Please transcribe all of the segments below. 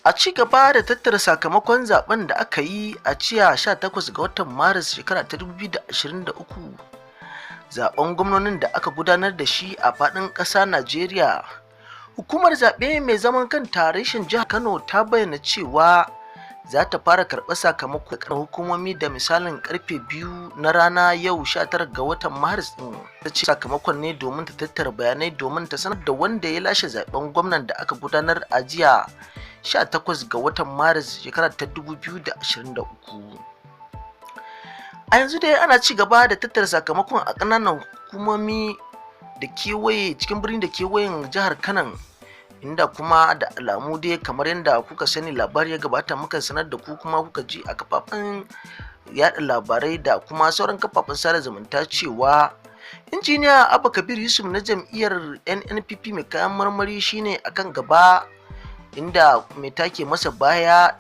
A ci gaba da tattara sakamakon zaben da aka yi a jiya 18 ga watan Maris shekara ta 2023, zaben gwamnonin da aka gudanar da shi a faɗin ƙasa Najeriya. Hukumar zaɓe mai zaman kanta reshen jihar Kano ta bayyana cewa za ta fara karɓar sakamako hukumomi da misalin karfe 2 na rana yau 19 ga watan Maris ɗin. Ta ce sakamakon ne domin ta tattara bayanai domin ta sanar da wanda ya lashe zaben gwamnan da aka gudanar a jiya 18 ga watan Maris shekarar ta 2023. A yanzu dai ana ci gaba da tattara sakamakon a ƙananan hukumomi da kewaye cikin birni da kewayen jihar Kano, inda kuma da alamu dai, kamar yadda kuka sani, labari ya gabata muka sanar da ku kuma kuka ji a kafafen yada labarai da kuma sauran kafafen sada zumunta cewa Injiniya Abba Kabir Yusuf na jam'iyyar NNPP mai kayan marmari shine akan gaba, inda mai take masa baya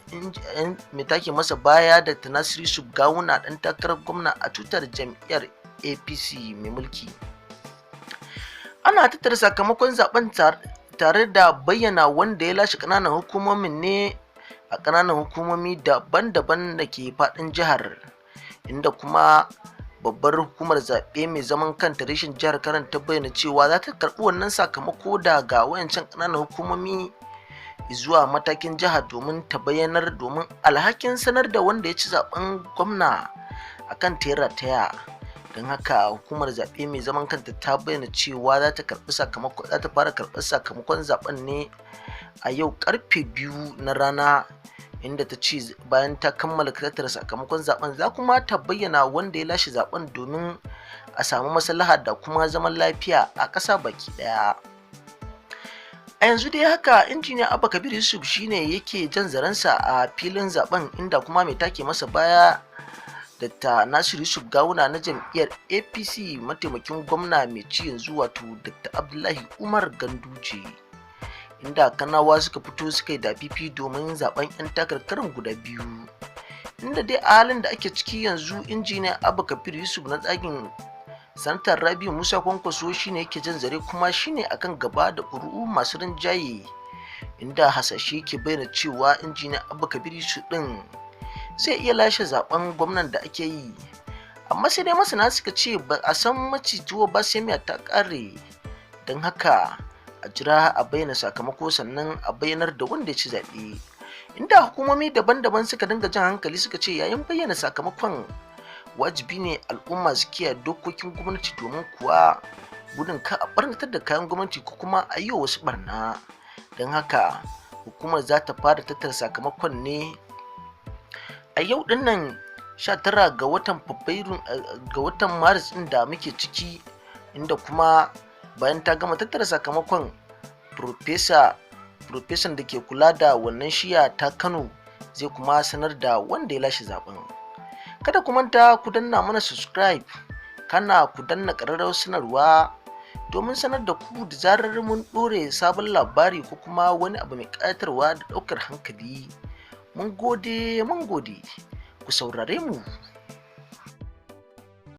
da Nasiru Yusuf Gawuna, dan takarar gwamna a tutar jam'iyyar APC mai mulki. Ana tattara sakamakon zaben tare da bayyana wanda ya lashe ƙananan hukumomin ne a ƙananan hukumomi daban-daban da ke faɗin jihar, inda kuma babbar hukumar zaɓe mai zaman kanta reshen jihar Kano ta bayyana cewa za ta karɓi wannan sakamako daga wayancan ƙananan hukumomi zuwa matakin jiha domin ta bayyanar, domin alhakin sanar da wanda ya ci zaben gwamna akan ta rataya. Don haka hukumar zaɓe mai zaman kanta ta bayyana cewa za ta karɓi sakamako, za ta fara karɓar sakamakon zaben ne a yau karfe 2 na rana, inda ta ce bayan ta kammala tattara sakamakon zaben, za kuma ta bayyana wanda ya lashe zaben domin a samu maslaha da kuma zaman lafiya a ƙasa baki ɗaya. A yanzu dai haka Injiniya Abba Kabir Yusuf shine yake jan zarensa a filin zaben, inda kuma mai take masa baya Dr. Nasiru Yusuf Gawuna na jam'iyyar APC, mataimakin gwamna mai ci yanzu, wato Dr. Abdullahi Umar Ganduje, inda Kanawa suka fito suka yi dafifi domin zaben 'yan takarkarin guda biyu. Inda dai a halin da ake ciki yanzu, Injiniya Abba Kabir Yusuf na tsagin Sanatar Rabiu Musa Kwankwaso shine yake jan zare kuma shine akan gaba da ƙuri'u masu rinjaye, inda hasashe ke bayyana cewa Injiniya Abba Kabir Yusuf din zai iya lashe zaben gwamnan da ake yi. Amma sai dai masana suka ce ba a san maci tuwo ba sai miya ta ƙare, don haka a jira a bayyana sakamako sannan a bayyanar da wanda ya ci zaɓe. Inda hukumomi daban-daban suka dinga jan hankali, suka ce yayin bayyana sakamakon wajibi ne al'umma su kiyaye dokokin gwamnati, domin kuwa gudun ka a barnatar da kayan gwamnati ko kuma a yi wa wasu barna. Don haka hukumar za ta fara tattara sakamakon ne a yau dinnan 19 ga watan Fabrairu, ga watan Maris din da muke ciki, inda kuma bayan ta gama tattara sakamakon, profesan da ke kula da wannan shiya ta Kano zai kuma sanar da wanda ya lashe zaben. Kada ku manta ku danna mana subscribe, kana ku danna ƙararrawar sanarwa domin sanar da ku da zarar mun ɗore sabon labari ko kuma wani abu mai ƙayatarwa da ɗaukar hankali. Mun gode, mun gode, ku saurare mu.